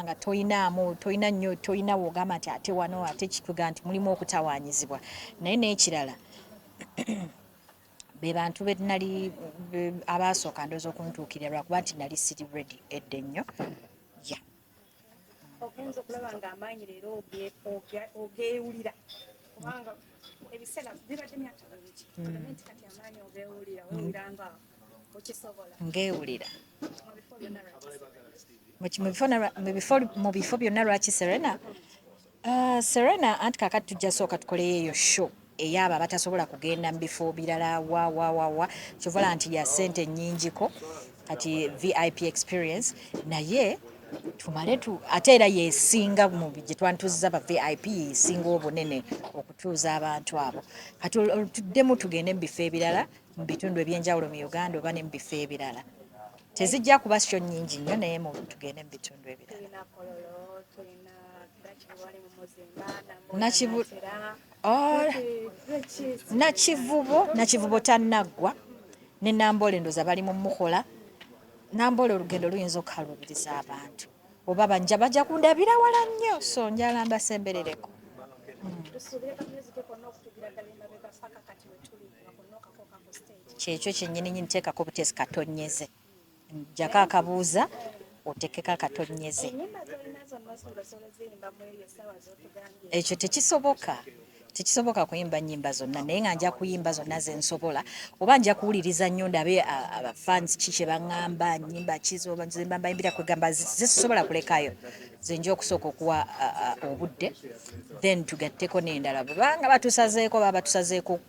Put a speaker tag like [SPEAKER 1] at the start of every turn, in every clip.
[SPEAKER 1] nga toyinaamu, toyina nnyo, toyina wogamba nti ate wano ate kikuga nti mulimu okutawaanyizibwa. Naye n'ekirala, be bantu be nali abaasooka ndowooza okuntuukirira, lwakuba nti nali siri ready edda ennyo, ya.
[SPEAKER 2] Ogenza okulaba nga amaanyi leero ogeewulira, kubanga ebiseera bibadde myaka mingi. Ogambe nti kati amaanyi ogeewulira, wewulira nga okisobola?
[SPEAKER 1] Ngeewulira.
[SPEAKER 2] Mu bifo byonna, lwaki?
[SPEAKER 1] Mu bifo byonna, lwaki Serena? Serena anti kakati tujja sooka tukoleyo eyo show ey'abo abatasobola kugenda mu bifo birala wa wa wa wa. Kyovala nti ya ssente nnyingiko kati VIP experience, naye tumale tu ate era yesinga mu gye twantuuziza ba VIP, yesinga obunene okutuuza abantu abo. Kati tuddemu tugende mu bifo ebirala, mu bitundu ebyenjawulo mu Uganda oba ne mu bifo ebirala. Tezijja kuba show nnyingi nnyo, naye mu tugende mu bitundu ebirala.
[SPEAKER 2] Tulina Kololo, tulina Nakivubo, ali mu muzimba.
[SPEAKER 1] Oh, Nakivubo tannaggwa, ne Namboole ndowooza bali mu mukola. Namboole olugendo luyinza okukaluubiriza abantu, oba banja bajja kundabira wala nnyo, so njala mbasemberereko.
[SPEAKER 2] Tusuubire ka music konna okutugira ddala emabega paka kati wetuli nga konna okakooka ku stage?
[SPEAKER 1] Kyekyo kyennyini nyini, teekako buteesi katonyeze, njako akabuuza otekeko akatonyeze.
[SPEAKER 2] Ennyimba zolina zonna osobola ziyimba mu eyo essaawa z'otugambye?
[SPEAKER 1] Ekyo tekisoboka, tekisoboka kuyimba nnyimba zonna, naye nga nja kuyimba zonna zensobola, oba nja kuwuliriza nnyo ndabe abafans ki kye baŋŋamba, nnyimba ki zoba zemba mbayimbira. Kwegamba zisobola kulekayo ze nja okusooka okuwa obudde, then tugatteko n'endala. Bwebanga batusazeeko, baba batusazeeko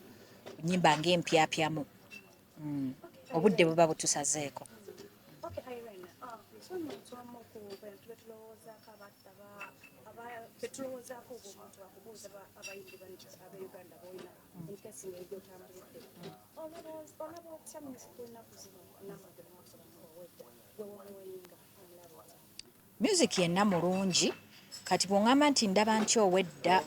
[SPEAKER 1] nnyimba ng'empyapyamu. Obudde buba butusazeeko.
[SPEAKER 2] Okay, Irene, so omuntu omu ku bantu betulowoozaako betulowoozaako oba omuntu akubuuza abayimbi bano ab'e Uganda boolina, in case ngeri gy'otambulidde, olaba otya music w'ennaku zino n'amagero owedda gwe wamuweyinga, omulaba otya?
[SPEAKER 1] Music yenna mulungi. Kati bw'oŋŋamba nti ndaba nti owedda,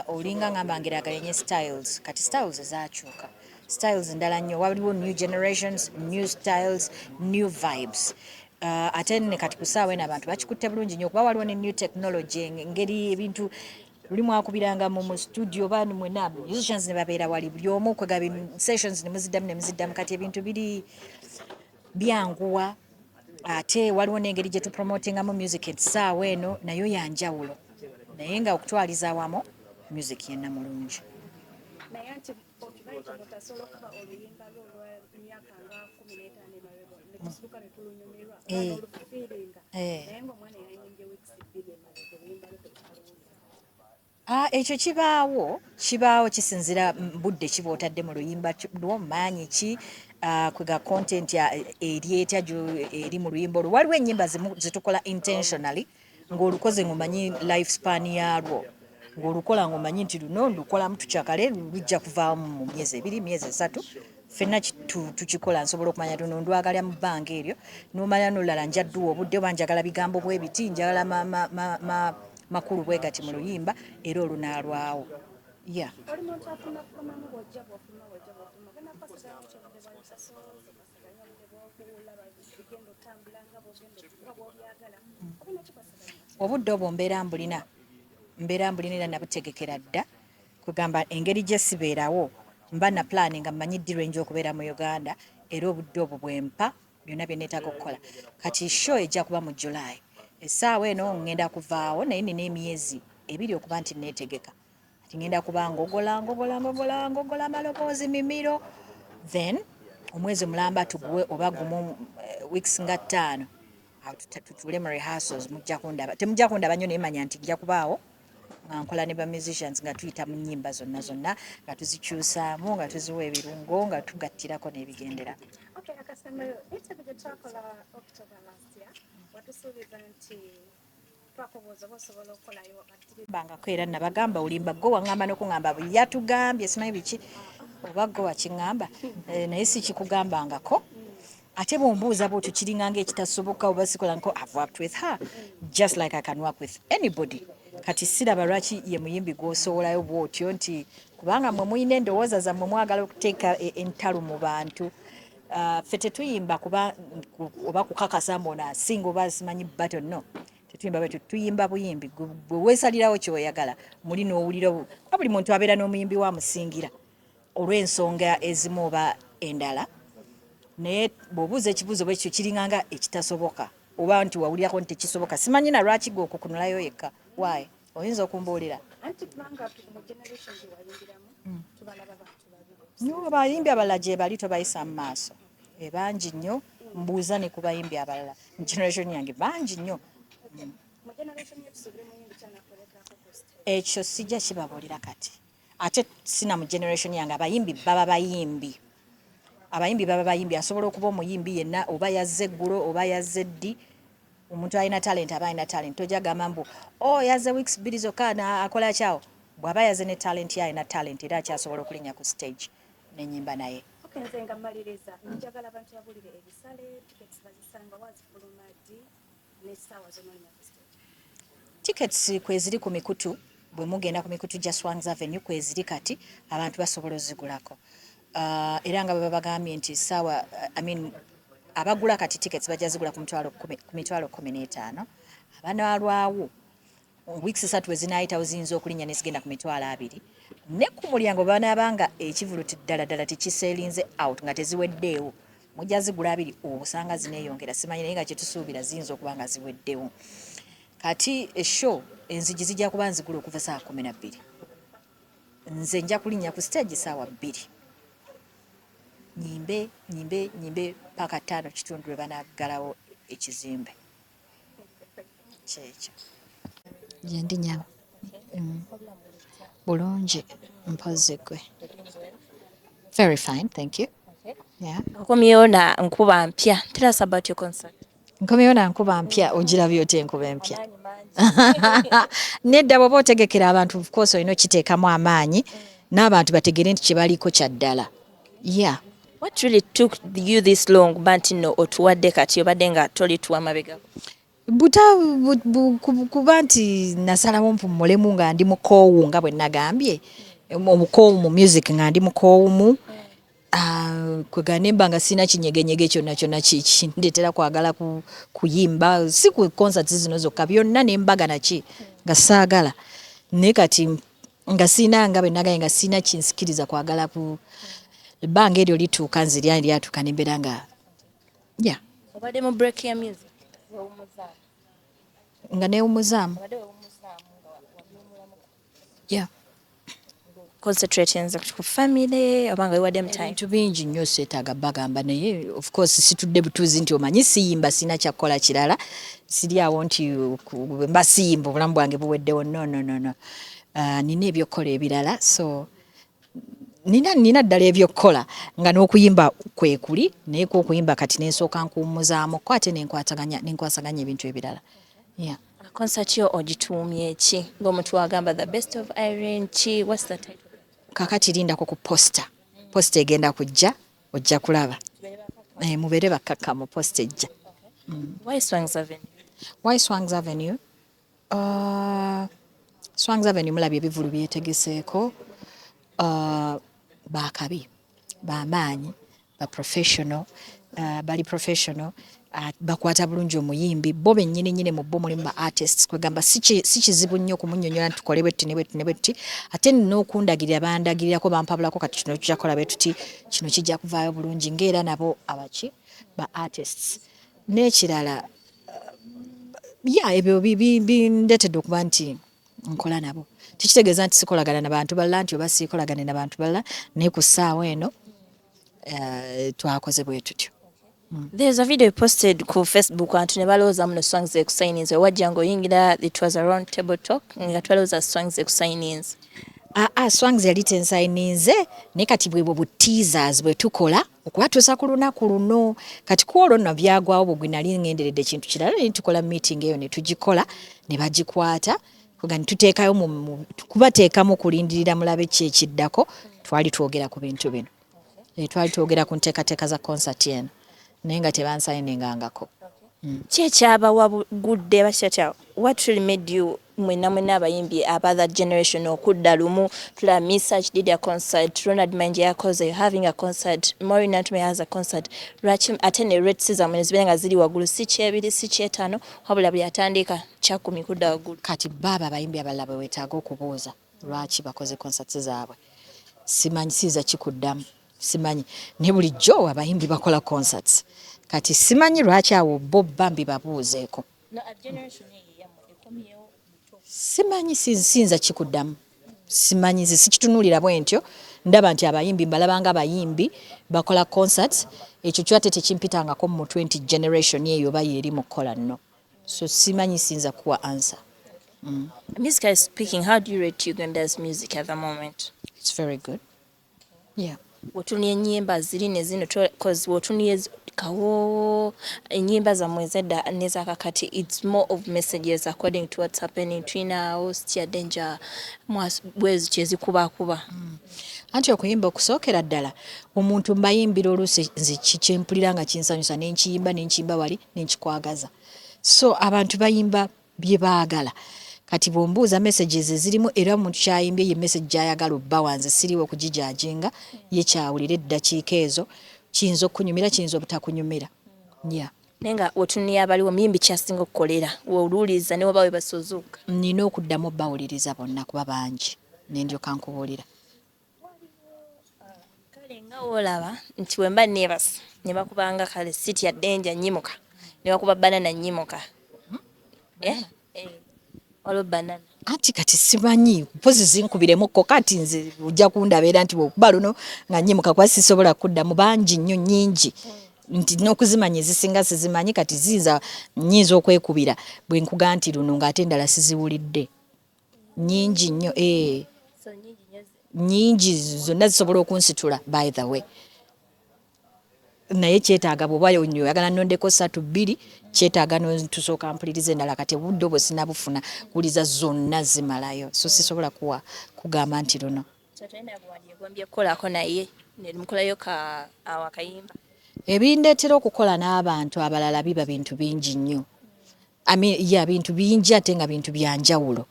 [SPEAKER 1] olinga ŋŋamba ngeraageranye styles. Kati styles ezaakyuka, styles ndala nnyo, waliwo new generations, new styles, new vibes. Ate ne kati ku ssaawa eno abantu bakikutte bulungi nnyo, kuba waliwo ne new technology, engeri ebintu luli mwakubiranga mu studio oba mwena musicians ne babeera wali buli omu kwega sessions ne muziddamu ne muziddamu. Kati ebintu biri byanguwa, ate waliwo n'engeri gye tupromotingamu music essaawa eno nayo yanjawulo, naye nga okutwaliza awamu music yenna mulungi.
[SPEAKER 2] Naye nti okimanyi nti omuntu asobola okuba oluyimba lwe olw'emyaka nga 15 emabega ne tusituka ne tulunyumirwa n'olufiiringa, naye ng'omwana yayimbye weeks 2 emabega oluyimba lwe tekyaluwulira?
[SPEAKER 1] Ah, ekyo kibaawo, kibaawo, kisinzira budde kiba otadde mu luyimba lwo, maanyi ki, kwega content eri etya eri mu luyimba olwo. Waliwo ennyimba zetukola intentionally, ng'olukoze ng'omanyi life span yaalwo, ng'olukola ng'omanyi nti luno ndukolamu tukyakale, lujja kuvaamu mu myezi 2, myezi 3. Ffenna tukikola, nsobola okumanya luno ndwagala mu bbanga eryo, n'omanya n'olulala nja dduwa obudde, oba njagala bigambo bwe biti, njagala makulu bwe gati mu luyimba, era olunaalwawo, yeah.
[SPEAKER 2] Oli muntu afuna kufulumamu, bw'ojja bw'ofuluma, bw'ojja bw'ofuluma, ogenda kukwasaganya otya obudde bwa rehearsals, okwasaganya obudde bw'okulaba bigenda otambula nga bw'ogenda nga bw'obyagala, ogenda kikwasaganya otya?
[SPEAKER 1] Obudde obwo mbeera mbulina era nabutegekera dda. Kugamba engeri gye sibeerawo, mba na plan nga mmanyi ddi lwenja okubeera mu Uganda, era obudde obwo bwempa byonna bye neetaaga okukola. Kati show ejja kuba mu July, essaawa eno ŋŋenda kuvaawo, naye nina emyezi 2 okuba nti neetegeka. Kati ŋŋenda kuba ngogola, ngogola, ngogola, ngogola amaloboozi mimiro, then omwezi omulamba tuguwe oba gumu, weeks nga 5, awo tutuule mu rehearsals. Mujja kundaba, temujja kundaba nnyo, naye manya nti nja kubaawo nga nkola ne ba musicians, nga tuyita mu nnyimba zonna zonna, nga tuzikyusaamu, nga tuziwa ebirungo, nga tugattirako n'ebigendera.
[SPEAKER 2] Okay, akasembayo, interview gye twakola October last year, watusuubiza nti twakubuuza oba osobola okukolayo
[SPEAKER 1] bangako, era nabagamba olimba gwe waŋŋamba n'okuŋŋamba yatugambye simanyi biki, oba gwe wakiŋŋamba. Naye si kikugambangako. Ate bw'ombuuza bwotyo kiringa ng'ekitasoboka oba sikola nko. I've worked with her just like I can work with anybody. Kati siraba lwaki ye muyimbi gw'osowolayo bw'otyo, nti kubanga mmwe muyina endowooza zammwe, mwagala okuteeka entalo mu bantu. Ffe tetuyimba kuba oba kukakasa mbu ono asinga oba simanyi battle, no. Tetuyimba bwe tutyo, tuyimba buyimbi. Gwe weesalirawo ky'oyagala muli n'owulira kuba buli muntu abeera n'omuyimbi we amusingira olw'ensonga ezimu oba endala. Naye bw'obuuza ekibuuzo bwe kityo kiringa nga ekitasoboka oba nti wawulirako nti tekisoboka. Simanyi na lwaki gwe okukunulayo yekka. Why? Oyinza okumbuulira?
[SPEAKER 2] Anti kubanga mu generation gye wayingiramu tubalaba bantu babiri.
[SPEAKER 1] No, abayimbi abalala gye bali, tobayisa mu maaso. E bangi nnyo, mbuuza ne ku bayimbi abalala. Mu generation yange bangi nnyo.
[SPEAKER 2] Mu generation ye tusuubire muyimbi kyanakolekako ku stage?
[SPEAKER 1] Ekyo sijja kibabuulira kati. Ate sina mu generation yange, abayimbi baba bayimbi. Abayimbi baba bayimbi, asobola okuba omuyimbi yenna oba yazze eggulo oba yazze ddi. Omuntu alina talent aba alina talent. Tojja gamba mbu oh yazze weeks 2 zokka na akola kyawo. Bw'aba yazze ne talent ye, alina talent era akyasobola okulinnya ku stage n'ennyimba naye.
[SPEAKER 2] Okay, nze nga mmaliriza, njagala abantu babulire ebisale, tickets bazisanga wa, zifuluma ddi, n'essaawa z'onoonya ku stage.
[SPEAKER 1] Tickets kweziri ku mikutu, bwe mugenda ku mikutu gya Swangz Avenue kweziri kati, abantu basobola ozigulako. Era nga bwe babagambye nti ssaawa, I mean, abagula kati tickets bajja zigula ku 10,000, ku 15,000. Abanaalwawo weeks 3 bwe zinaayitawo ziyinza okulinnya ne zigenda ku 20,000. Ne ku mulyango banaaba nga ekivvulu ddala ddala tekisellinze out nga teziweddeewo, mujja zigula 20 osanga zineeyongera, simanyi, naye nga kye tusuubira ziyinza okuba nga ziweddewo. Kati eshow enzigi zijja kuba nzigula okuva ssaawa 12. Nze nja kulinnya ku stage ssaawa 2. Nyimbe, nyimbe, nyimbe paka 5:15 lwe banaggalawo ekizimbe. Kyekyo. Gye ndi nnyabo. Bulungi, mpozzi ggwe. Very fine, thank you. Yeah.
[SPEAKER 3] Okomyewo na nkuba mpya. Tell us about your concert.
[SPEAKER 1] Nkomyewo na nkuba mpya, ogirabye otya enkuba empya? Nedda, bw'oba otegekera abantu, of course olina okiteekamu amaanyi n'abantu bategeere nti kye baliko kya ddala. Yeah.
[SPEAKER 3] What really took you this long ba nti nno otuwadde kati obadde nga tolituwa mabegako?
[SPEAKER 1] Buta bu, bu, kuba nti nasalawo mpummulemu nga ndi mukoowu nga bwe nagambye, omukoowu mu music, nga ndi mukoowumu. Kwegamba ne mba nga sirina kinyegenyege kyonna kyonna kindeetera kwagala kuyimba, si ku concerts zino zokka, byonna n'embaga naki nga saagala. Naye kati nga sirina, nga bwe nagambye, nga sirina kinsikiriza kwagala ku ebbanga eryo lituuka, nze lyali lyatuuka ne mbeera nga yeah.
[SPEAKER 3] Obadde mu break ya music?
[SPEAKER 1] Nga neewummuzaamu. Yeah.
[SPEAKER 3] Concentrating ku family oba nga wewadde time?
[SPEAKER 1] Ebintu bingi nnyo seetaaga bagamba, naye of course situdde butuuzi nti omanyi siyimba sirina kyakukola kirala, siri awo nti bwe mba siyimba obulamu bwange buweddewo. No, no, no, no. Nina ebyokukola ebirala, so nina ddala ebyokukola nga n'okuyimba kwekuli, naye ku okuyimba kati nensooka nkuwummuzaamuko ate nenkwasaganya ebintu ebirala. Yeah.
[SPEAKER 3] Concert yo ogituumye ki? Ng'omuntu wagamba the best of Irene ki? What's the title?
[SPEAKER 1] Kakati lindako ku poster. Poster egenda kujja, ojja kulaba. Mubeere bakkakkamu, poster ejja.
[SPEAKER 3] Why Swangz Avenue?
[SPEAKER 1] Why Swangz Avenue? Swangz Avenue mulabye ebivvulu byetegeseeko, bakabi, bamaanyi, ba professional, bali professional, bakwata bulungi omuyimbi, bo bennyini nnyini mu bo mulimu ba artists, kwegamba si kizibu nnyo kumunnyonnyola nti tukole bwe tuti ne bwe tuti ne bwe tuti, ate n'okundagirira bandagirirako, bampabulako kati kino tujja kukola bwe tuti, kino kijja kuvaayo bulungi, ng'era nabo abaki ba artists. N'ekirala, ya ebyo bindeetedde okuba nti nkola nabo. Tekitegeeza nti sikolagana na bantu balala nti oba siikolagane na bantu balala, naye ku ssaawa eno twakoze bwe tutyo.
[SPEAKER 3] There's a video you posted ku Facebook, abantu ne balowooza muno Swangz ekusigninze. Wajja ng'oyingira, it was a round table talk, nga twalowooza Swangz ekusigninze.
[SPEAKER 1] Aa, Swangz yali tensigninze, naye kati bwebwo bu teasers bwe tukola okubatuusa ku lunaku luno. Kati ku olwo nno byagwawo bwe nali ngenderedde ekintu kirala, naye tukola meeting eyo ne tugikola ne bagikwata kuga ne tuteekayo kubateekamu kulindirira mulabe ki ekiddako. Twali twogera ku bintu bino. Twali twogera ku nteekateeka za concert eno, naye nga tebansigningangako.
[SPEAKER 3] Ki ekyabawagudde, bakitya, what really made you Mwenna mwenna abayimbi aba that generation okudda lumu, tulaba Mesach did a concert, Ronald Mayinja yakoze, you're having a concert, Maureen Nantume has a concert. Lwaki ate ne rates zammwe ne zibeera nga ziri waggulu, si kyebiri, si kyetaano, wabula buli atandika 10 kudda waggulu?
[SPEAKER 1] Kati baaba abayimbi abalala bwe weetaaga okubuuza lwaki bakoze concerts zaabwe. Simanyi, siyinza kikuddamu, simanyi. Ne bulijjo abayimbi bakola concerts, kati simanyi lwaki awo bo bambi babuuzeeko. Simanyi, siyinza kikuddamu, simanyi. Nze sikitunuulira bwe ntyo. Ndaba nti abayimbi mbalaba nga abayimbi bakola concerts. Ekyo kyo ate tekimpitangako mu mutwe nti generation eyo oba yeeri mu kukola. Nno so simanyi, siyinza kuwa answer.
[SPEAKER 3] Musically speaking, how do you rate Uganda's music at the moment?
[SPEAKER 1] It's very good, yeah.
[SPEAKER 3] Wotunuulira ennyimba ziri ne zino, cause wotunuulira kawoowo ennyimba zammwe ezedda n'ezakakati, it's more of messages according to what's happening. Tulinawo Sitya Danger, bwezi kyezikubakuba.
[SPEAKER 1] Anti okuyimba okusookera ddala omuntu mbayimbira oluusi nze kyempulira nga kinsanyusa nenkiyimba, nenkiyimba wali nenkikwagaza. So abantu bayimba bye baagala. Kati bw'ombuuza messages ezirimu, era omuntu kyayimbye ye message gy'ayagala obbawa. Nze siriwo okugijudginga. Ye kyawulira eddakiika ezo kiyinza okukunyumira, kiyinza obutakunyumira, yeah.
[SPEAKER 3] Naye nga wotunuulira abaliwo, muyimbi kyasinga okukolera woluwuliriza ne waba we basuzuuka?
[SPEAKER 1] Nina okuddamu obbawuliriza bonna kuba bangi, nendyoka nkubuulira.
[SPEAKER 3] Kale nga woolaba nti wemba neebase ne bakubanga kale Sitya Danger, nnyimuka, ne bakuba Banana, nnyimuka. Eh? Eh. Waliwo Banana.
[SPEAKER 1] Anti kati simanyi, mpozi zinkubiremukko. Kati nze ojja kundaba era nti bwekuba luno nga nnyimuka, kuba sisobola kuddamu. Bangi nnyo, nnyingi nti n'okuzimanya ezisinga sizimanyi. Kati ziyinza, nnyinza okwekubira bwe nkuga nti luno ng'ate endala siziwulidde. Nnyingi nnyo, eh.
[SPEAKER 3] So nnyingi nnyo.
[SPEAKER 1] Nnyingi zonna zisobola okunsitula, by the way, naye kyetaaga bw'oba oyagala nnondeko ssatu bbiri, kyetaaga tusooka mpuliriza endala. Kati obudde obwo sinabufuna kuwuliza zonna zimalayo, so sisobola kuwa kugamba nti luno.
[SPEAKER 3] So tolina bwewandyegombye kukolako naye ne mukolayo ka awo akayimba?
[SPEAKER 1] Ebindeetera okukola n'abantu abalala biba bintu bingi nnyo. I mean, yeah, bintu bingi ate nga bintu bya njawulo.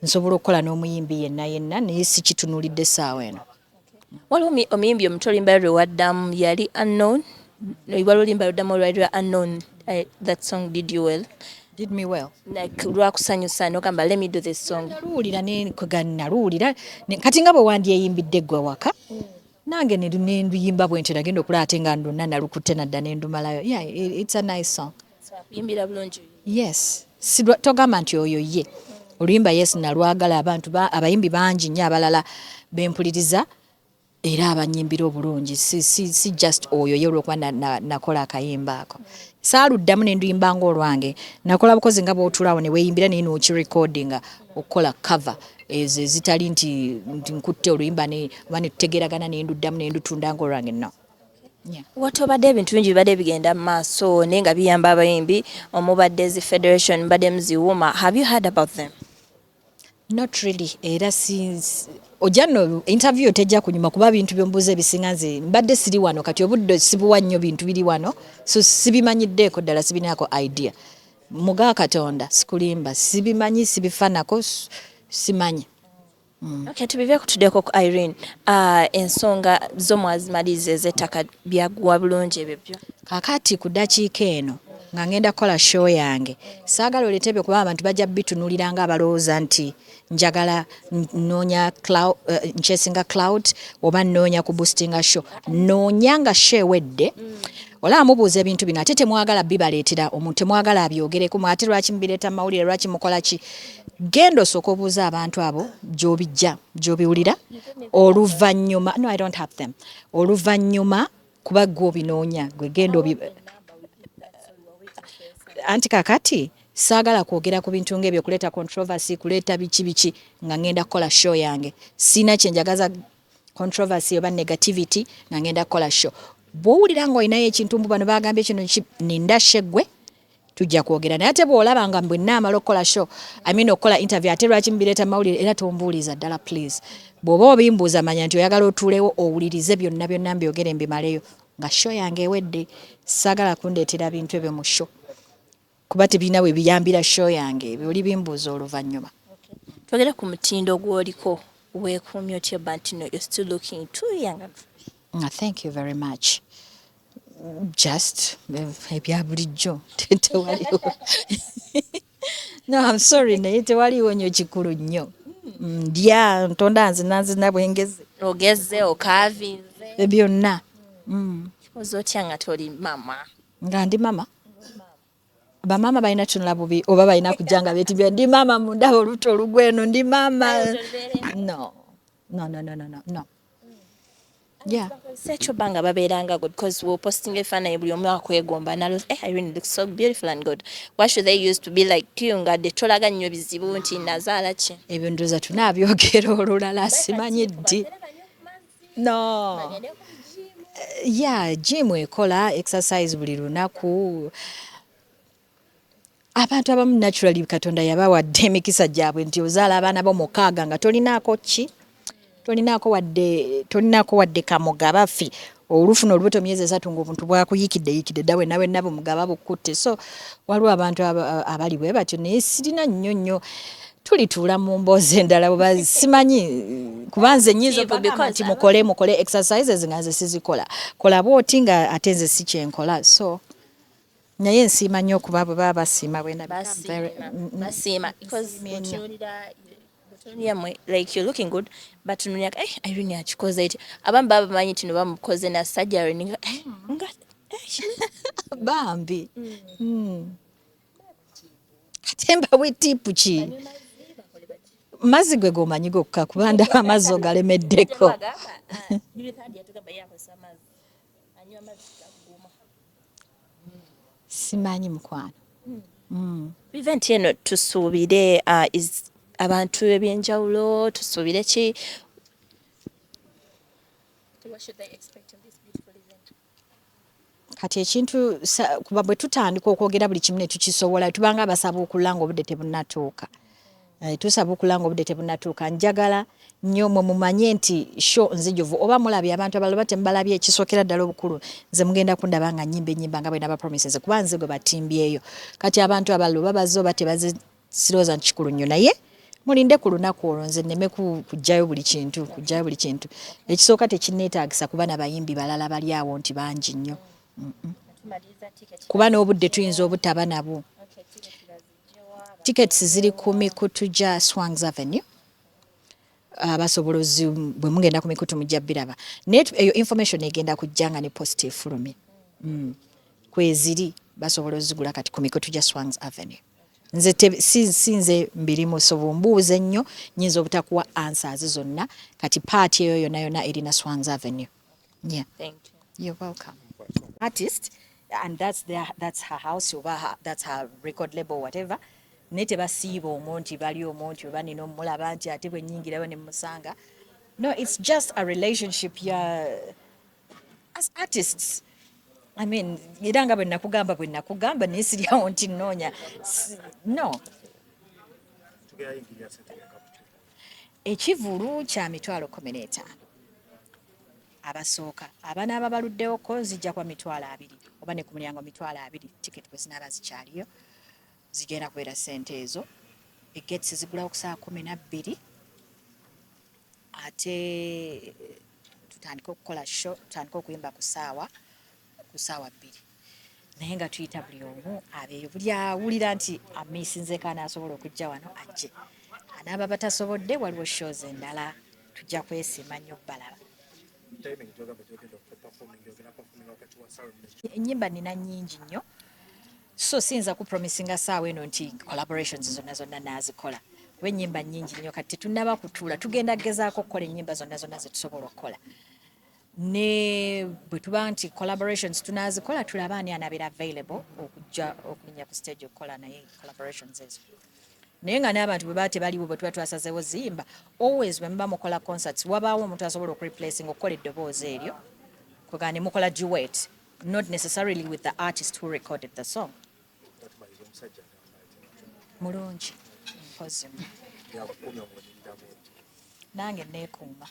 [SPEAKER 1] Nsobola okukola n'omuyimbi yenna yenna, naye sikitunuulidde essaawa eno.
[SPEAKER 3] Waliwo omuyimbi omuto, oluyimba lwe waddamu yali unknown. Waliwo oluyimba lwoddamu olwali lwa unknown. That song did you well?
[SPEAKER 1] Did me well.
[SPEAKER 3] Like lwakusanyusa nogamba, "Let me do this song"?
[SPEAKER 1] Naluwulira naluwulira kati nga bwe wandyeyimbidde ggwe waka, nange ne nduyimba bwe ntyo. Nagenda okulaba ate nga ndonna nalukutte nadda ne ndumalayo. Yeah, it's a nice song.
[SPEAKER 3] So akuyimbira bulungi?
[SPEAKER 1] Yes. Togamba nti oyo ye oluyimba. Yes, nalwagala. Abantu abayimbi bangi nnyo abalala bempuliriza era abanyimbira obulungi. Si just oyo ye olwokuba nakola akayimba ako. Saaluddamu ne nduyimba ng'olwange. Nakola bukozi nga bw'otuulaawo ne weeyimbira, naye n'okirecordinga okukola cover ezo ezitali nti nkutte oluyimba oba ne tutegeeragana ne nduddamu ne ndutunda ng'olwange. No. Yeah.
[SPEAKER 3] Watobadde ebintu bingi bibadde bigenda mu maaso naye nga biyamba abayimbi, omubadde zi federation, mbadde muziwuma. Have you heard about them?
[SPEAKER 1] Not really. Era si ojja nno interview tejja kunyuma kuba bintu byombuuza ebisinga nze mbadde siri wano. Kati obudde sibuwa nnyo bintu biri wano, so sibimanyiddeeko ddala, sibinaako idea. Muga Katonda, sikulimba, sibimanyi, sibifanako, simanyi.
[SPEAKER 3] Okay, tubiveeko tuddeko ku Irene. Ensonga zo mwazimaliriza ez'ettaka? Byaggwa bulungi ebyo byo?
[SPEAKER 1] Kaakati ku ddakiika eno nga ngenda kukola show yange, saagala oleete ebyo kuba abantu bajja bitunulira nga abalowooza nti njagala nnoonya nchasinga clout oba nnoonya ku boostinga show. Noonya nga show ewedde. Olaba mubuuza ebintu bino ate temwagala bibaleetera omuntu, temwagala abyogereko. Ate lwaki mubireeta mu mawulire? Lwaki mukola ki? Genda osooka obuuza abantu abo gy'obijja, gy'obiwulira oluvannyuma. No, I don't have them. Oluvannyuma kuba gwe obinoonya, gwe genda obi. Anti kakati saagala kwogera ku bintu ng'ebyo kuleeta controversy, kuleeta biki biki nga ngenda kukola show yange. Siina kyenjagaza controversy oba negativity nga ngenda kukola show. Bw'owulira ng'olinayo ekintu mbu bano bagambye kino ninda show eggwe, tujja kwogera. Naye ate bw'olaba nga bwe nnaamala okukola show, I mean okukola interview, ate lwaki mubireeta mawulire, era tombuuliza ddala, please. Bw'oba obimbuuza, manya nti oyagala otuulewo owulirize byonna byonna mbyogere mbimaleyo nga show yange ewedde. Saagala kundeetera bintu ebyo mu show. Kuba tebirina we biyambira show yange, ebyo oli bimbuuza oluvannyuma.
[SPEAKER 3] Twogere ku mutindo gw'oliko, weekuumye otya ba nti no you're still looking too young and fresh?
[SPEAKER 1] Thank you very much. Just ebya bulijjo, tewaliwo, no, I'm sorry, naye tewaliwo nnyo kikulu nnyo. Ndya, ntonda, nzina nzina bwengeze.
[SPEAKER 3] Ogezze, okaavinze.
[SPEAKER 1] Byonna.
[SPEAKER 3] Kikoze otya nga toli mama?
[SPEAKER 1] Nga ndi mama, bamaama balina tunula bubi oba balina kujja nga beetibya ndi maama, mundaba olubuto olugweno, ndi maama. No, no, no, no, no, no, no, yeah.
[SPEAKER 3] Si ekyo bba nga babeeranga gwe, because wopostinga ebifaananyi buli omu akwegomba nalo, eh, Irene looks so beautiful and good. Why should they used to be like you nga de tolaga nnyo bizibu nti nazaala ki?
[SPEAKER 1] Ebyo ndowooza tunaabyogera olulala, simanyi ddi. No, yeah, gym ekola exercise buli lunaku. Abantu abamu naturally Katonda yabawadde emikisa gyabwe nti ozaala abaana bo 6 nga tolinaako ki, tolinaako wadde, tolinaako wadde kamoga baffe. Olufuna olubuto myezi 3 ng'obuntu bwakuyikidde yikidde dda, wenna wenna bumugaba bukkutte. So waliwo abantu abali bwe batyo, naye sirina nnyo nnyo. Tulituula mu mboozi endala oba simanyi, kuba nze nnyinza okugamba nti mukole mukole exercises nga nze sizikola, kola bwoti nga ate nze si kyenkola. So naye nsiima nnyo okuba bwe baba basiima bwe
[SPEAKER 3] Basiima because otunuulira mmwe like you're looking good, batunulira, eh, Irene akikoze eti. Abamu baba bamanyi nti no bamukoze na surgery nga, eh, nga eh,
[SPEAKER 1] Bambi. Ate mbawe tip ki? Mazzi gwe gomanyi gokka, kuba ndaba amazzi ogalemeddeko.
[SPEAKER 3] Ah, yatugamba ye akozesa amazzi, anywa amazzi gaguma.
[SPEAKER 1] Simanyi, mukwano.
[SPEAKER 3] Event eno tusuubire is abantu ebyenjawulo, tusuubire ki? What should they expect in this beautiful event?
[SPEAKER 1] Kati ekintu kuba bwe tutandika okwogera buli kimu ne tukisobola, tubanga abasaba okulanga obudde tebunnatuuka. Tusaba okulanga obudde tebunnatuuka. Njagala nnyo mwe mumanye nti show nzijuvu, oba mulabye abantu abalala oba temubalabye, ekisookera ddala obukulu nze mugenda kundaba nga nnyimba ennyimba nga bwe naba promises, kuba nze gwe batimbyeyo. Kati abantu abalala oba bazze oba tebazze, sirowooza nti kikulu nnyo, naye mulinde ku lunaku olwo nze nneme kuggyayo buli kintu, kuggyayo buli kintu. Ekisooka, tekinneetaagisa kuba nabayimbi balala bali awo nti bangi nnyo, kuba n'obudde tuyinza obutaba nabwo. Tickets ziri ku mikutu gya Swangs Avenue. Abasobola bwe mugenda ku mikutu mujja biraba, naye eyo information egenda kujja nga ne post efulumye. Kweziri, basobola ozigula kati ku mikutu gya Swangs Avenue. Nze si nze mbirimu, so bwombuuza ennyo nyinza obutakuwa answers zonna. Kati part eyo yonna yonna erina Swangs Avenue, yeah.
[SPEAKER 3] Thank you.
[SPEAKER 1] You're welcome. Artist, and that's her house oba that's her record label, whatever. Naye tebasiiba omwo nti bali omwo nti oba nina omulaba nti ate bwe nnyingirayo ne musanga. No, it's just a relationship ya as artists. I mean, era nga bwe nakugamba, naye siryawo nti nnoonya. No. Ekivulu kya 150,000 abasooka. Abanaaba baluddewoko zijja kuba 20,000, oba ne ku mulyango 20,000. Tiketi bwe zinaaba zikyaliyo zigenda kubeera ssente ezo. Egates zigulawo ku saa 12, ate tutandike okukola show, tutandike okuyimba ku saawa 2, naye nga tuyita buli omu abeeyo. Buli awulira nti amiisinzeeko anaasobola okujja wano ajje, anaaba batasobodde waliwo shows endala. Tujja kwesiima nnyo balaba.
[SPEAKER 4] Timing gyogamba gyogenda okuperforming, ogenda performing wakati wa ssaawa emmeka?
[SPEAKER 1] Ennyimba nina nnyingi nnyo, so siyinza kupromisinga saawa eno nti collaborations zonna zonna naazikola, kuba ennyimba nnyingi nnyo. Kati tetunnaba kutuula, tugenda kugezaako okukola ennyimba zonna zonna zetusobola okukola, ne bwe tuba nti collaborations tunaazikola, tulaba ani anabeera available okujja okulinnya ku stage okukola naye collaborations ezo. Naye nga n'abantu bwe baba tebaliwo, bwe tuba twasazeewo ziyimba, always bwe muba mukola concerts wabaawo omuntu asobola okureplacing, okukola eddoboozi eryo, kwegamba ne mukola duet, not necessarily with the artist who recorded the song.
[SPEAKER 4] Batumaliza, omusajja agamba ati
[SPEAKER 1] Mulungi mpozi.
[SPEAKER 4] Yakukumya omulinda bwoti.
[SPEAKER 1] Nange neekuuma.